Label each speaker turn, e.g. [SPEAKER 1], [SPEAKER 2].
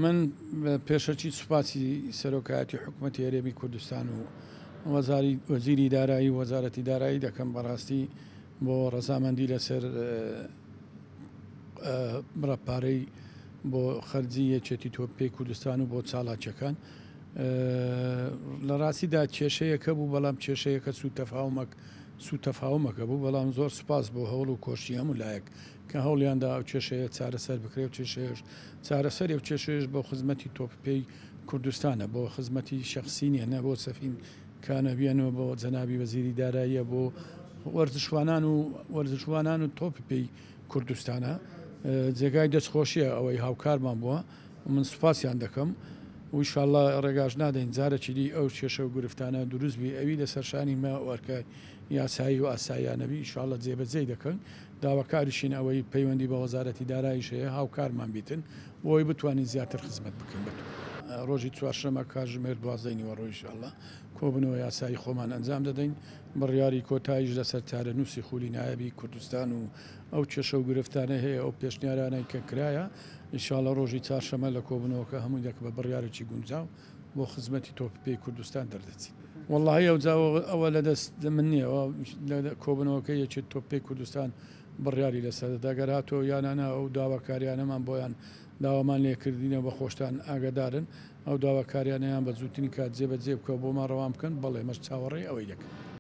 [SPEAKER 1] من پێشەکی سوپاسی سەرۆکایەتی حکومەتی هەرێمی کوردستان و وەزاری وەزیری دارایی و وەزارەتی دارایی دەکەم بەڕاستی بۆ ڕەزامەندی لەسەر بڕە پارەی بۆ خەرجی یەکێتی تۆپی کوردستان و بۆ چالاکیەکان. لە ڕاستیدا کێشەیەکە بوو، بەڵام کێشەیەکە سوو تەفاومەکە بوو، بەڵام زۆر سوپاس بۆ هەوڵ و کۆشی هەموو لایەک کە هەوڵیاندا ئەو کێشەیە چارەسەر بکرێ و کێشەیەش چارەسەری و کێشەیەش بۆ خزمەتی تۆپی پێی کوردستانە، بۆ خزمەتی شەخسی نییە، نە بۆ سەفین کانەبیەن و بۆ جەنابی وەزیری داراییە، بۆ وەرزشوانان و وەرزشوانان و تۆپی پێی کوردستانە. جێگای دەستخۆشیە ئەوەی هاوکارمان بووە و من سوپاسیان دەکەم و ئینشاڵڵا ڕێگاش نادەین جارێکی دی ئەو کێشە و گرفتانە دروست بی، ئەوی لەسەر شانی مە و ئەرکە یاسایی و ئاساییانە بی ئینشاڵڵا جێبەجێی دەکەن. داواکاریشین ئەوەی پەیوەندی بە وەزارەتی داراییش هەیە هاوکارمان بیتن بۆ ئەوەی بتوانین زیاتر خزمەت بکەین بە ڕۆژی چوارشەمە کاتژمێر 12 نیوەڕۆ ئینشاڵڵا کۆبوونەوە یاسایی خۆمان ئەنجام دەدەین. بڕیاری کۆتاییش لەسەر چارەنووسی خولی نایابی کوردستان و ئەو کێشە و گرفتانەی هەیە، ئەو پێشنیارانەی کە کرایە، ئینشاڵڵا ڕۆژی چوارشەمە لە کۆبوونەوەکە هەمووی دەکە بە بڕیارێکی گونجاو بۆ خزمەتی تۆپی پێی کوردستان دەردەچین. وەڵڵاهی ئەوجا ئەوە لە دەست من نییە، لە کۆبوونەوەکە یەکێتی تۆپی پێی کوردستان بڕیاری لەسەر دەدا، گەر هاتۆ یانانە ئەو داواکاریانەمان بۆیان داوامان لێکردینەوە بە خۆشتان ئاگادارن، ئەو داواکاریانەیان بە زووترین کات جێبەجێ بکە و بۆمان ڕەوان بکەن، بەڵێ ئێمەش چاوەڕێی ئەوەی دەکەین.